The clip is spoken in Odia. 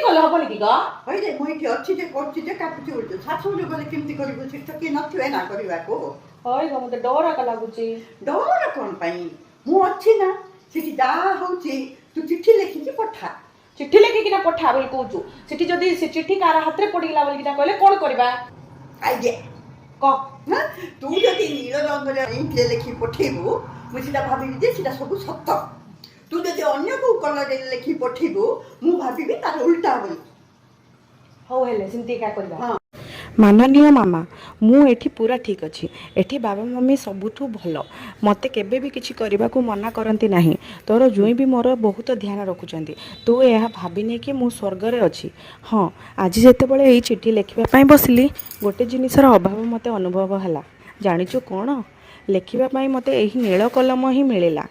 ଗଲେ ହବନି କି ଗ? କହିଲେ ମୁଁ ଏଇଠି ଅଛି ଯେ କରୁଛି ଯେ କାଟୁଛି ବୋଲଛୁ, ଶାଶୁ ଘରେ ଗଲେ କେମିତି କରିବୁ? ସେଠି ତ କିଏ ନଥିବେ ନା କରିବାକୁ। ହଇ ଗ, ମତେ ଡର ଏକା ଲାଗୁଛି। ଡର କ'ଣ ପାଇଁ? ମୁଁ ଅଛି ନା। ସେଠି ଯାହା ହଉଛି ତୁ ଚିଠି ଲେଖିକି ପଠା। ଚିଠି ଲେଖିକିନା ପଠା ବୋଲି କହୁଛୁ, ସେଠି ଯଦି ସେ ଚିଠି କାହାର ହାତରେ ପଡିଗଲା ବୋଲିକିନା କହିଲେ କ'ଣ କରିବା? ଆଇଡ଼ିଆ। କହ। ହଁ, ତୁ ଯଦି ନୀଳ ରଙ୍ଗରେ ଇଙ୍କରେ ଲେଖିକି ପଠେଇବୁ, ମୁଁ ସେଟା ଭାବିବି ଯେ ସେଟା ସବୁ ସତ। ତୁ ଯଦି ଅନ୍ୟ କୋଉ କଲରରେ ଲେଖିକି ପଠେଇବୁ, ମୁଁ ଭାବିବି ତାର ଉଲ୍ଟା ବୋଲି। ହଉ ହେଲେ, ସେମିତି ଏକା କରିବା। ହଁ। ମାନନୀୟ ମାମା, ମୁଁ ଏଠି ପୁରା ଠିକ୍ ଅଛି। ଏଠି ବାବା ମମି ସବୁଠୁ ଭଲ। ମୋତେ କେବେ ବି କିଛି କରିବାକୁ ମନା କରନ୍ତି ନାହିଁ। ତୋର ଜୁଇଁ ବି ମୋର ବହୁତ ଧ୍ୟାନ ରଖୁଛନ୍ତି। ତୁ ଏହା ଭାବିନେ କି ମୁଁ ସ୍ୱର୍ଗରେ ଅଛି। ହଁ, ଆଜି ଯେତେବେଳେ ଏଇ ଚିଠି ଲେଖିବା ପାଇଁ ବସିଲି, ଗୋଟେ ଜିନିଷର ଅଭାବ ମୋତେ ଅନୁଭବ ହେଲା। ଜାଣିଛୁ କ'ଣ? ଲେଖିବା ପାଇଁ ମୋତେ ଏହି ନୀଳ କଲମ ହିଁ ମିଳିଲା।